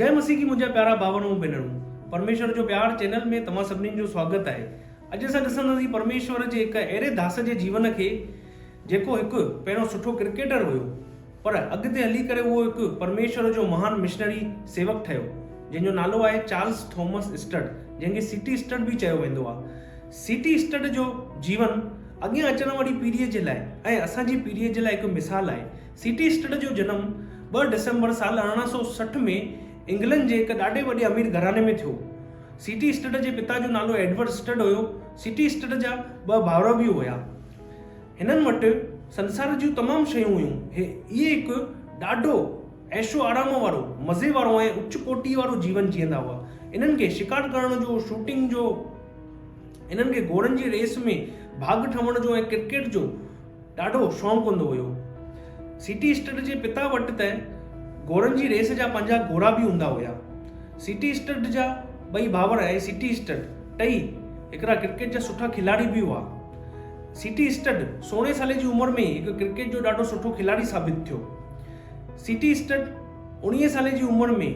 جئي مسيح ڪي منهنجا پيارا ڀاور ۽ ڀينرون پرميشور جو پيار چينل ۾ توهان سڀني جو سواگت آهي اڄ اسان ڏسنداسين پرميشور جي هڪ اهڙي داس جي جيون کي جيڪو هڪ پهريون سٺو ڪرڪيٽر هيو پر اڳتي هلي ڪري اهو هڪ پرميشور جو مهان مشنري سيوڪ ٺهيو جنهن جو نالو آهي چارلس ٿامس اسٽڊ جنهن کي سي ٽي اسٽڊ به چيو ويندو آهي. سي ٽي اسٽڊ جو جيون اڳيان اچڻ واري پيڙهيء جي لاء ۽ اسان جي پيڙهيء جي لاء هڪ مثال آهي. سي ٽي اسٽڊ جو جنم ٻه ڊسمبر سال 1860 ۾ انگلنڊ جي هڪ ڏاڍي وڏي امير گهراڻي ۾ ٿيو. سي ٽي اسٽڊ جي پتا جو نالو ايڊورڊ اسٽڊ هيو. سي ٽي اسٽڊ جا ٻه ڀائر به هيا. هنن وٽ سنسار جون تمام شيون هيون. هي اهي هڪ ڏاڍو عيش و آرام وارو، مزي وارو ۽ اچ ڪوٽيء وارو جيون جيئندا هئا. انهن کي شڪار ڪرڻ جو، شوٽنگ جو، انهن کي گهوڙن جي ريس ۾ ڀاڳ ٺوڻ جو ۽ ڪرڪيٽ جو ڏاڍو شونق هوندو هيو. سي ٽي اسٽڊ جي پتا وٽ ته گهوڙن جي ريس جا پنهنجا گهوڙا به هوندا هيا. سي ٽي اسٽڊ جا ٻئي ڀائر ۽ سي ٽي اسٽڊ ٽئي هڪڙا ڪرڪيٽ جا سٺا کلاڙي به هئا. سي ٽي اسٽڊ سورهين سالي جي عمر ۾ ئي هڪ ڪرڪيٽ جو ڏاڍو سٺو کلاڙي ثابت ٿيو. سي ٽي اسٽڊ اوڻيهين سالي جي عمر ۾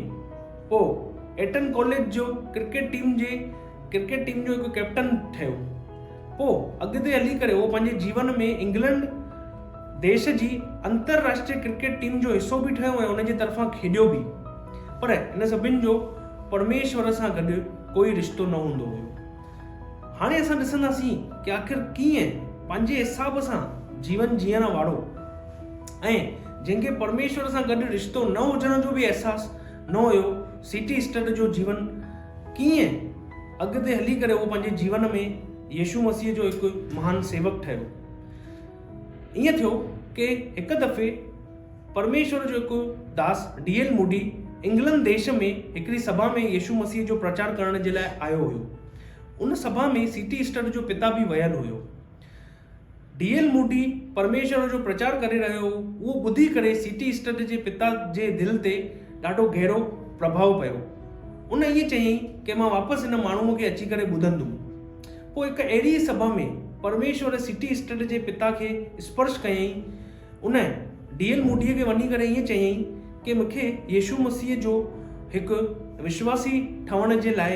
پو ايٽن ڪاليج جو ڪرڪيٽ ٽيم جي ڪرڪيٽ ٽيم جو هڪ ڪئپٽن ٺهيو. پو اڳتي هلي ڪري اهو پنهنجي جيون ۾ انگلنڊ ديش جي انتر راشٽريه ڪرڪيٽ ٽيم جو حصو به ٺهيو ۽ ان جي طرفان کيڏيو به. پر ان سڀن جو پرميشور سان گڏ ڪوئي رشتو نه هوندو هيو. هاڻي اسان ڏسنداسين ڪي آخر ڪيئن پنهنجي حساب سان جيون جيئڻ وارو ۽ جنهن کي پرميشور سان گڏ رشتو نه هجڻ جو به احساس نه هيو سي ٽي اسٽڊ جو جيون ڪيئن اڳتي هلي ڪري اهو پنهنجي جيون ۾ يسوع مسيح جو هڪ مهان سيوڪ ٺهيو. ائين ٿيو ڪي هڪ دفعي پرميشور جو هڪ داس ڊي ايل موڊي انگلنڊ ديش ۾ هڪڙي سڀا ۾ يسوع مسيح جو پرچار ڪرڻ جي لاء آيو هيو. ان سڀا ۾ سي ٽي اسٽڊ جو پتا به ويل هيو. ڊي ايل موڊي پرميشور جو پرچار ڪري رهيو هو، اهو ٻڌي ڪري سي ٽي اسٽڊ جي پتا جي دل تي ڏاڍو گهرو پرڀاء پيو. ان ائين چيائين ڪي مان واپس هن ماڻهوء کي اچي ڪري ٻڌندم. پوء هڪ اهڙي ئي سڀا ۾ پرميشور سي ٽي اسٽڊ جي پتا کي اسپرش ڪيائين. ان ڊي ايل موڊيء کي وڃي ڪري ائين چيائين ڪي مون کي يسوع مسيح جو هڪ وشواسي ٺهڻ جي لاء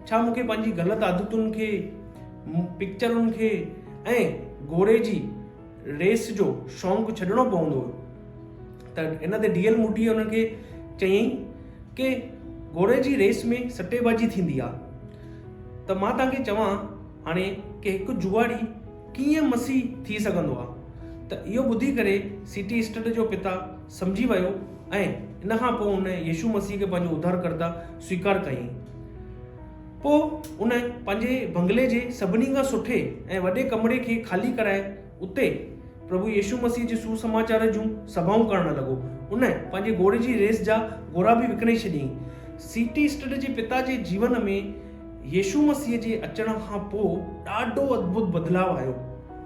ڇا مون کي پنهنجي غلط عادتن کي، پڪچرن کي ۽ گهوڙي جي ريس جو شونق ڇڏڻو پوندو؟ ته ان تي ڊي ايل موڊيء ان کي چيائين ڪي گهوڙي جي ريس ۾ سٽيبازي ٿيندي آ ته مان توهان کي چوان هاڻي ڪي هڪ جوئاڙي ڪيئن مسيح ٿي سگهندو آ؟ ته اهو ٻڌي ڪري سي ٽي اسٽڊ جو پتا سمجهي ويو ۽ ان کان پوء هن يسوع مسيح کي پنهنجو اڌارڪرتا سويڪار ڪيائين. پوء ان پنهنجي بنگلي جي سڀني کان سٺي ۽ وڏي ڪمري کي خالي ڪرائي اتي پرڀو يسوع مسيح جي سوسماچار جون سڀائون ڪرڻ لڳو. ان پنهنجي گهوڙي جي ريس جا گهوڙا به وڪڻي ڇڏيائين. سي ٽي اسٽڊ جي پتا جي جيون ۾ يسوع مسيح جي اچڻ کان پوء ڏاڍو ادڀت بدلاء آيو.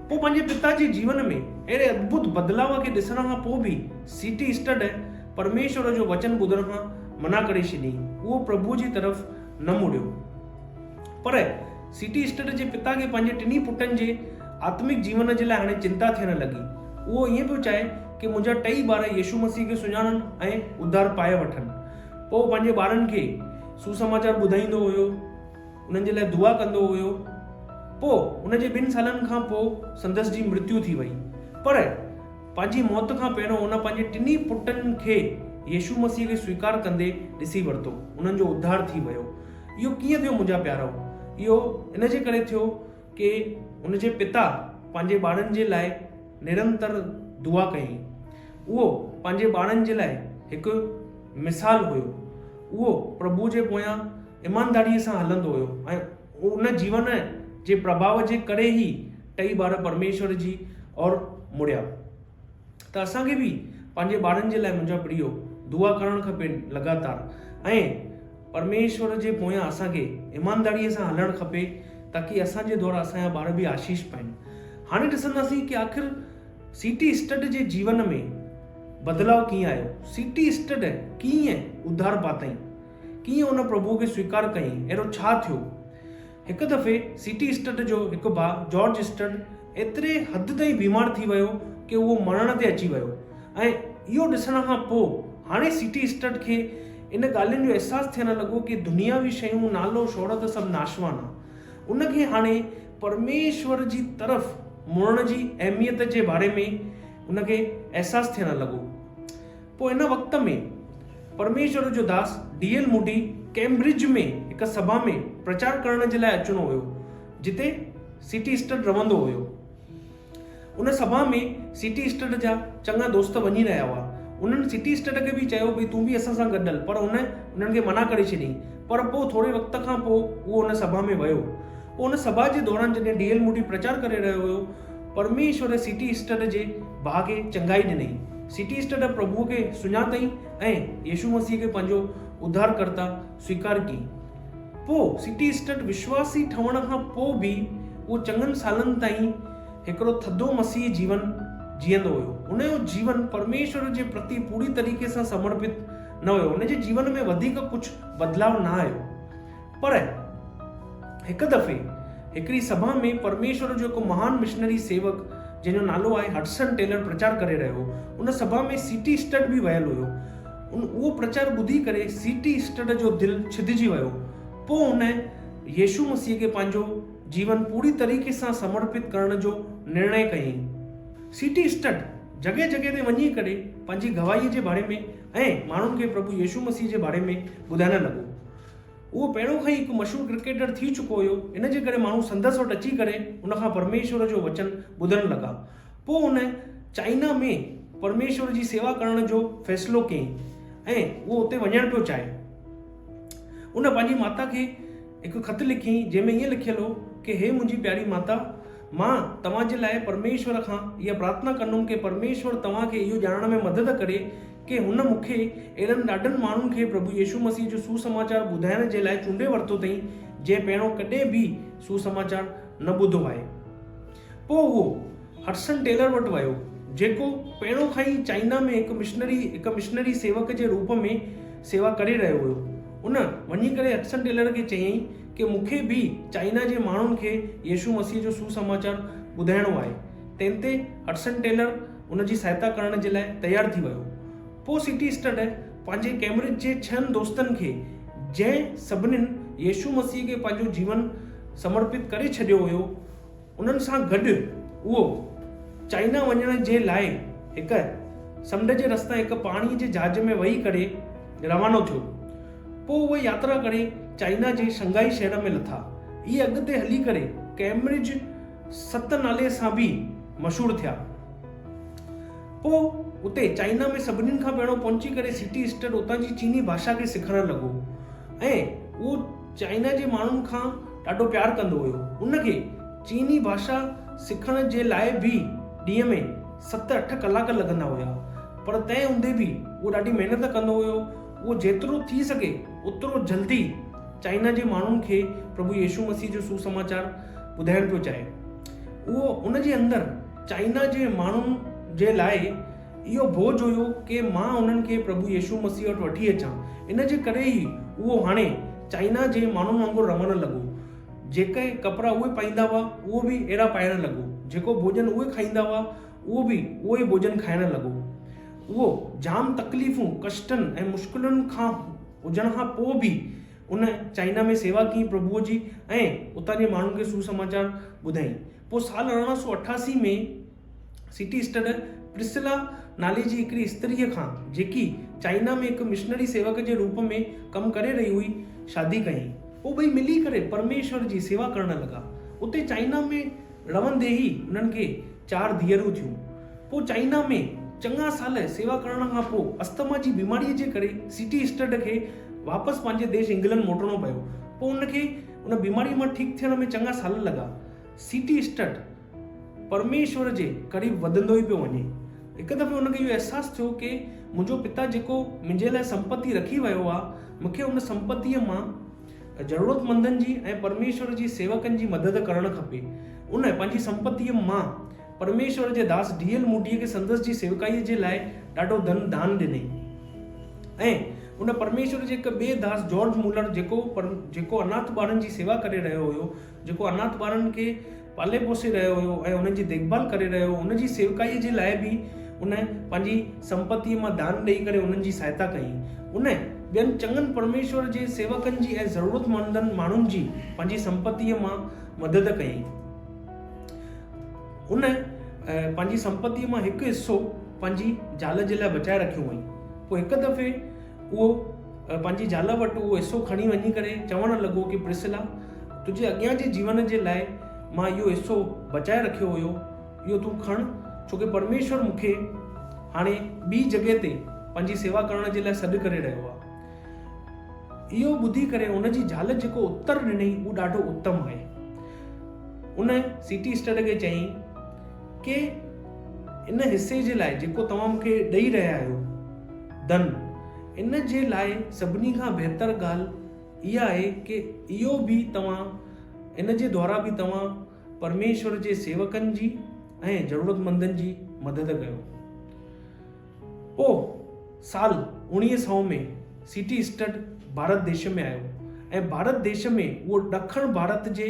پوء پنهنجي پتا جي جيون ۾ اهڙي ادڀت بدلاء کي ڏسڻ کان پوء به سي ٽي اسٽڊ پرميشور جو وچن ٻڌڻ کان منع ڪري ڇڏيائين. اهو پرڀوء جي طرف نه مڙيو. پر سي ٽي اسٽڊ جي پتا کي پنهنجي ٽنهي پٽن جي آتمڪ جيون جي لاء هاڻي چنتا ٿيڻ لڳي. اهو ائين پيو چاهي ڪي منهنجا ٽئي ٻار يسوع مسيح کي سڃاڻن ۽ اڌار پائي وٺن. پوء پنهنجي ٻارن کي سوسماچار ٻڌائيندو هيو، انهن جي لاء دعا ڪندو هيو. پوء ان جي ٻن سالن کان پوء سندس جي مرتيو ٿي وئي. پر پنهنجي موت کان پهريون هن پنهنجي ٽنهي پٽن کي يسوع مسيح کي سويڪار ڪندي ڏسي ورتو. انهن جو اڌار ٿي ويو. اهو ڪيئن ٿيو منهنجا پيارؤ؟ اهو ان جي ڪري ٿيو ڪي هن جي پتا پنهنجي ٻارن جي لاء نرنتر دعا ڪيائين. اهو پنهنجي ٻارن جي لاء هڪ مثال هيو. اهو پرڀوء جي پويان ايمانداريء سان هلندو هيو ۽ ان جيون جي پرڀاء جي ڪري ئي ٽئي ٻار پرميشور جي اور مڙيا. ته اسان کي به پنهنجي ٻارن جي لاء منهنجا پريو دعا ڪرڻ کپي لڳاتار ۽ پرميشور جي پويان اسان کي ايمانداريء سان هلڻ کپي تاڪي اسان جي دوارا اسان جا ٻار به آشيش پائين. هاڻي ڏسنداسين ڪي آخر سي ٽي اسٽڊ جي جيون ۾ بدلاء ڪيئن آيو؟ سي ٽي اسٽڊ ڪيئن اڌار پاتائين؟ ڪيئن ان پرڀوء کي سويڪار ڪيائين؟ اهڙو ڇا ٿيو؟ هڪ دفعي سي ٽي اسٽڊ جو هڪ ڀاء جارج اسٽڊ ايتري حد تائين بيمار ٿي ويو ڪي اهو مرڻ تي اچي ويو ۽ اهو ڏسڻ کان پوء هاڻي سي ٽي اسٽڊ کي ان ڳالهين جو احساس ٿيڻ لڳو ڪي دنياوي شيون، نالو، شهرت سڀ ناشوان آ. ان کي هاڻي پرميشور جي طرف مڙڻ جي اهميت جي باري ۾ ان کي احساس ٿيڻ لڳو. پوء ان وقت ۾ پرميشور جو داس ڊي ايل موڊي ڪيمبرج ۾ هڪ سڀا ۾ پرچار ڪرڻ جي لاء اچڻو هيو، جتي سي ٽي اسٽڊ رهندو هيو. ان سڀا ۾ سي ٽي اسٽڊ جا چڱا دوست وڃي رهيا هئا. انهن سي ٽي اسٽڊ کي به چيو ڀئي تون به اسان سان گڏ هل پر هن انهن کي منع ڪري ڇڏيائين. پر پوء ٿوري وقت کان پوء اهو ان سڀا ۾ ويو. پوء ان سڀا جي دوران جڏهن ڊي ايل موڊي پرچار ڪري رهيو هيو، پرميشور سي ٽي اسٽڊ جي ڀاء کي چڱائي ڏنائين. سي ٽي اسٽڊ پرڀوء کي سڃاتائين ۽ يسوع مسيح کي پنهنجو اڌارڪرتا سويڪار ڪيائين. پوء سي ٽي اسٽڊ وشواسي ٺهڻ کان پوء به اهو چڱن سالن تائين هڪڙو ٿڌو مسيحي جيون جيئندو هيو. هن جو جيون پرميشور جي پرتي پوري طريقي سان سمرپت نه هيو. هن جي جيون ۾ وڌيڪ ڪجهه بدلاء نه آيو. پر هڪ دفعي هڪڙي سڀا ۾ پرميشور جو هڪ مهان مشنري سيوڪ جنهن جو نالو آهي هڊسن ٽيلر پرچار ڪري رهيو هو. ان سڀا ۾ سي ٽي اسٽڊ به ويل هيو. ان اهو پرچار ٻڌي ڪري سي ٽي اسٽڊ جو دل ڇڌجي ويو. پوء هن يسوع مسيح کي پنهنجو جيون پوري طريقي سان سمرپت ڪرڻ جو نرڻي ڪيائين. سي ٽي اسٽڊ جڳهه جڳهه تي وڃي ڪري پنهنجي گواهيء جي باري ۾ ۽ ماڻهن کي پرڀو يسوع مسيح جي باري ۾ ٻڌائڻ لڳو. اهو پهريون کان ئي هڪ مشهور ڪرڪيٽر ٿي چڪو هيو، ان جي ڪري ماڻهو سندس وٽ اچي ڪري ان کان پرميشور جو وچن ٻڌڻ لڳا. پوء هن چائنا ۾ پرميشور جي سيوا ڪرڻ جو فيصلو ڪيائين ۽ اهو اتي وڃڻ پيو چاهي. ان پنهنجي ماتا کي هڪ خط لکيائين جنهن ۾ ائين لکيل هو ڪي هي منهنجي پياري ماتا! مان توهان جي لاء پرميشور کان اها پرارٿنا ڪندم ڪي پرميشور توهان کي اهو ڄاڻڻ ۾ مدد ڪري ڪي هن مون کي اهڙن ڏاڍن ماڻهن کي پرڀو يسوع مسيح جو سوسماچار ٻڌائڻ جي لاء چونڊي ورتو اٿئي جنهن پهريون ڪڏهن به سوسماچار نه ٻڌو آهي. پوء اهو هڊسن ٽيلر وٽ ويو، جيڪو پهريون کان ئي چائنا ۾ هڪ مشنري هڪ مشنري سيوڪ جي روپ ۾ سيوا ڪري رهيو هيو. ان وڃي ڪري هڊسن ٽيلر کي چيائين ڪي مون کي به چائنا جي ماڻهن کي يسوع مسيح جو سوسماچار ٻڌائڻو آهي. تنهن تي هڊسن ٽيلر ان جي سهائتا ڪرڻ جي لاء تيار ٿي ويو. پوء سي ٽي اسٽڊ پنهنجي ڪيمبرج جي ڇهن دوستن کي، جنهن سڀنين يسوع مسيح کي پنهنجو جيون سمرپت ڪري ڇڏيو هيو، انهن سان گڏ اهو چائنا وڃڻ جي لاء هڪ سمنڊ جي رستان هڪ پاڻيء جي جهاز ۾ ويهي ڪري روانو ٿيو. پوء اهي ياترا ڪري چائنا جي شنگهائي شهر ۾ لٿا. اهي اڳتي هلي ڪري ڪيمبرج ست نالي سان به مشهور ٿيا. پوء اتي چائنا ۾ سڀنين کان پهريون پهچي ڪري سي ٽي اسٽڊ اتان جي چيني ڀاشا کي سکڻ لڳو ۽ اهو چائنا جي ماڻهن کان ڏاڍو پيار ڪندو هيو. ان کي چيني ڀاشا سکڻ جي لاء به ڏينهن ۾ ست اٺ ڪلاڪ لڳندا هيا. پر تنهن هوندي به اهو ڏاڍي محنت ڪندو هيو. اهو جيترو ٿي سگهي اوترو جلدي چائنا جي ماڻهن کي پرڀو يسوع مسيح جو سوسماچار ٻڌائڻ پيو چاهي. اهو ان جي اندر چائنا جي ماڻهن جي لاء اهو بوجه هيو ڪي مان انهن کي پرڀو يسوع مسيح وٽ وٺي اچان. ان جي ڪري ئي اهو هاڻي چائنا جي ماڻهن وانگر رهڻ لڳو. جيڪي ڪپڙا اهي پائيندا هئا اهو به اهڙا پائڻ لڳو. جيڪو ڀوڄن اهي کائيندا هئا اهو به اهو ئي ڀوڄن کائڻ لڳو. اهو جام تڪليفون، ڪشٽن ۽ مشڪلن کان هجڻ کان پوء به ان چائنا ۾ سيوا ڪئي پرڀوء جي ۽ اتان جي ماڻهن کي سوسماچار ٻڌائين. پوء سال 1888 ۾ سي ٽي اسٽڊ پرسلا نالي جي هڪڙي استريء کان، جيڪي چائنا ۾ هڪ مشنري سيوڪ جي روپ ۾ ڪم ڪري رهي هئي، شادي ڪيائين. پوء ٻئي ملي ڪري پرميشور جي سيوا ڪرڻ لڳا. اتي چائنا ۾ رهندي ئي انهن کي چار ڌيئرون ٿيون. پوء چائنا ۾ چڱا سال سيوا ڪرڻ کان پوء استما جي بيماريء جي ڪري سي ٽي اسٽڊ کي واپس پنهنجي ديش انگلنڊ موٽڻو پيو. پوء ان کي ان بيماريء مان ٺيڪ ٿيڻ ۾ چڱا سال لڳا. سي ٽي اسٽڊ پرميشور جي قريب وڌندو ئي پيو وڃي. هڪ دفعي ان کي اهو احساس ٿيو ڪي منهنجو پتا جيڪو منهنجي لاء سمپتي رکي ويو آ، مون کي ان سمپتيء مان ضرورتمندن جي ۽ پرميشور جي سيوڪن جي مدد ڪرڻ کپي. ان پنهنجي سمپتيء مان پرميشور جي داس ڊي ايل موڊيء کي سندس جي سيوڪائيء جي لاء ڏاڍو ڌن دان ڏنائين ۽ ان پرميشور جي هڪ ٻئي داس جارج مولر جيڪو جيڪو اناٿ ٻارن جي سيوا ڪري رهيو هيو، جيڪو اناٿ ٻارن کي پالي پوسي رهيو هيو ۽ انهن جي ديکڀال ڪري رهيو هو، ان جي سيوڪائيء جي لاء به ان پنهنجي سمپتيء مان دان ڏيئي ڪري انهن جي سهائتا ڪئي. ان ٻين چڱن پرميشور جي سيوڪن جي ۽ ضرورتمندن ماڻهن جي پنهنجي سمپتيء مان مدد ڪيائين. هن پنهنجي سمپتيء مان هڪ حصو پنهنجي زال جي لاء بچائي رکيو هئائين. پوء هڪ دفعي اهو پنهنجي زال وٽ اهو حصو کڻي وڃي ڪري چوڻ لڳو ڪي پرسلا، تنهنجي اڳيان جي جيون جي لاء مان اهو حصو بچائي رکيو هيو، اهو تون کڻ، ڇو ڪي پرميشور مون کي هاڻي ٻي جڳهه تي پنهنجي سيوا ڪرڻ جي لاء سڏ ڪري رهيو آهي. اهو ٻڌي ڪري هن جي زال جيڪو اتر ڏنئي اهو ڏاڍو اتم آهي. ان سي ٽي اسٽڊ کي چيائين ڪي ان حصي جي لاء جيڪو توهان مون کي ڏئي رهيا آهيو ڌن، ان جي لاء سڀني کان بهتر ڳالهه اها آهي ڪي اهو به توهان ان جي دوارا به توهان پرميشور جي سيوڪن جي ۽ ضرورتمندن جي مدد ڪيو. پوء سال 1900 ۾ سي ٽي اسٽڊ ڀارت ديش ۾ آيو ۽ ڀارت ديش ۾ اهو ڏکڻ ڀارت جي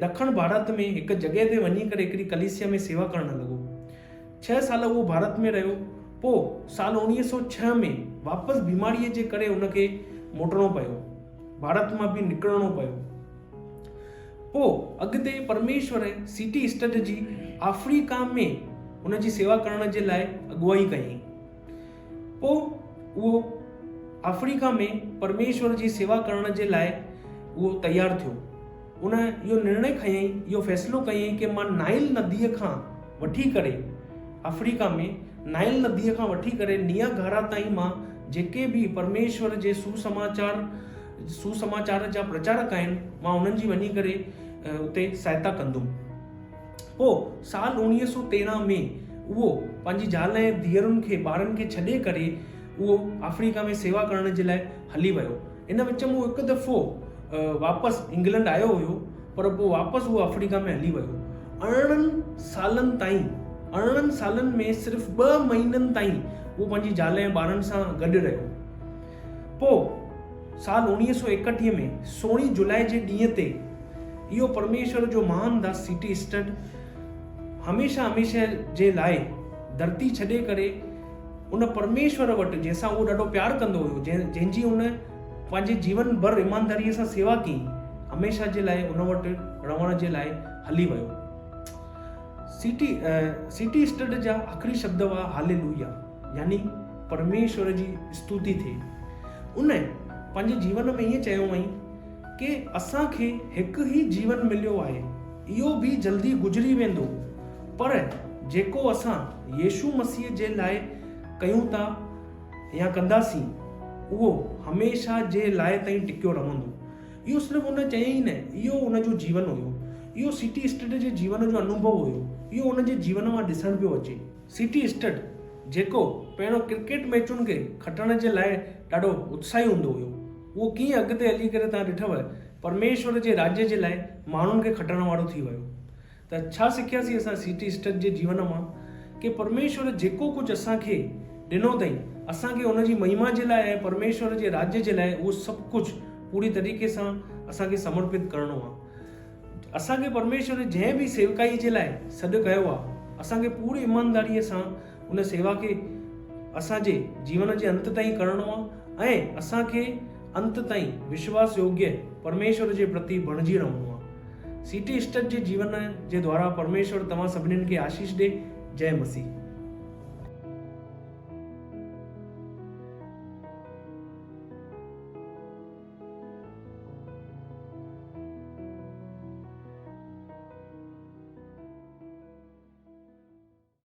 ڏکڻ ڀارت ۾ هڪ جڳهه تي وڃي ڪري هڪڙي ڪليسيا ۾ سيوا ڪرڻ لڳو. ڇهه سال اهو ڀارت ۾ رهيو. پوء سال 1906 ۾ واپس بيماريء جي ڪري هن کي موٽڻو پيو. ڀارت مان به نڪرڻو پيو. پوء اڳتي پرميشور سي ٽي اسٽڊ جي آفريڪا ۾ ان جي سيوا ڪرڻ جي لاء اڳواڻي ڪيائين. پوء اهو آفريڪا ۾ پرميشور جي سيوا ڪرڻ جي لاء اهو تيار ٿيو. ان اهو نرڻي کنيائين، اهو فيصلو ڪيائين ڪي مان نائل نديء کان وٺي ڪري آفريڪا ۾ نائل نديء کان وٺي ڪري نياگارا تائين مان جيڪي به پرميشور جي سوسماچار سوسماچار جا پرچارڪ آهن، مان انهن جي وڃي ڪري اتي سهائتا ڪندم. پوء سال 1913 ۾ اهو پنهنجي زال ۽ ڌيئرن کي، ٻارن کي ڇڏي ڪري اهو آفريڪا ۾ سيوا ڪرڻ جي لاء هلي ويو. ان وچ ۾ اهو هڪ دفعو واپس انگلنڊ آيو هيو، پر پوء واپس اهو آفريڪا ۾ هلي ويو. 18 سالن تائين، 18 سالن ۾ صرف ٻه مهينن تائين اهو پنهنجي زال ۽ ٻارن سان گڏ رهيو. پوء سال 1931 ۾ سورهين جولاء جي ڏينهن تي اهو پرميشور جو مهان داس سي ٽي اسٽڊ هميشه هميشه جي لاء ڌرتي ڇڏي ڪري ان پرميشور وٽ جنهن سان اهو ڏاڍو پيار ڪندو هيو، جنهن جي هن پنهنجي جيون ڀر ايمانداريء سان سيوا ڪئي، هميشه جي لاء ان وٽ رهڻ جي لاء هلي ويو. سي ٽي سي ٽي اسٽڊ جا آخري شبد هئا هاليلويا يعني پرميشور جي استوتي ٿئي. ان پنهنجي جيون ۾ ائين چيو هئائين ڪي اسان کي هڪ ئي جيون مليو آهي، اهو به جلدي گذري ويندو، پر جيڪو اسان يسوع مسيح جي لاء ڪيون ٿا يا ڪنداسين، اهو هميشه جي لاء تائين ٽڪيو رهندو. اهو صرف ان چيائين نه، اهو ان جو جيون هيو. اهو سي ٽي اسٽڊ جي جيون جو انوڀو هيو. اهو ان جي جيون مان ڏسڻ پيو اچي. سي ٽي اسٽڊ جيڪو پهريون ڪرڪيٽ ميچن کي کٽڻ جي لاء ڏاڍو اتساهي هوندو هيو، اهو ڪيئن اڳتي هلي ڪري توهان ڏٺو پرميشور جي راڄ جي لاء ماڻهن کي کٽڻ وارو ٿي ويو. ته ڇا سکياسين اسان سي ٽي اسٽڊ جي جيون مان ڪي پرميشور جيڪو ڪجهه اسان کي ڏنو اٿئي اسان کي ان جي مهما جي لاء ۽ پرميشور جي راڄ جي لاء اهو سڀ ڪجهه پوري طريقي سان اسان کي سمرپت ڪرڻو آهي. اسان کي پرميشور جنهن به سيوڪائي جي لاء سڏ ڪيو آهي، اسان کي پوري ايمانداريء سان ان سيوا کي اسان جي جيون جي انت تائين ڪرڻو آهي ۽ اسان کي انت تائين وشواس يوگيه پرميشور جي پرتي بڻجي رهڻو آهي. سي ٽي اسٽڊ جي جيون جي دوارا پرميشور توهان سڀنين کي آشيش ڏي. جئه مسيح.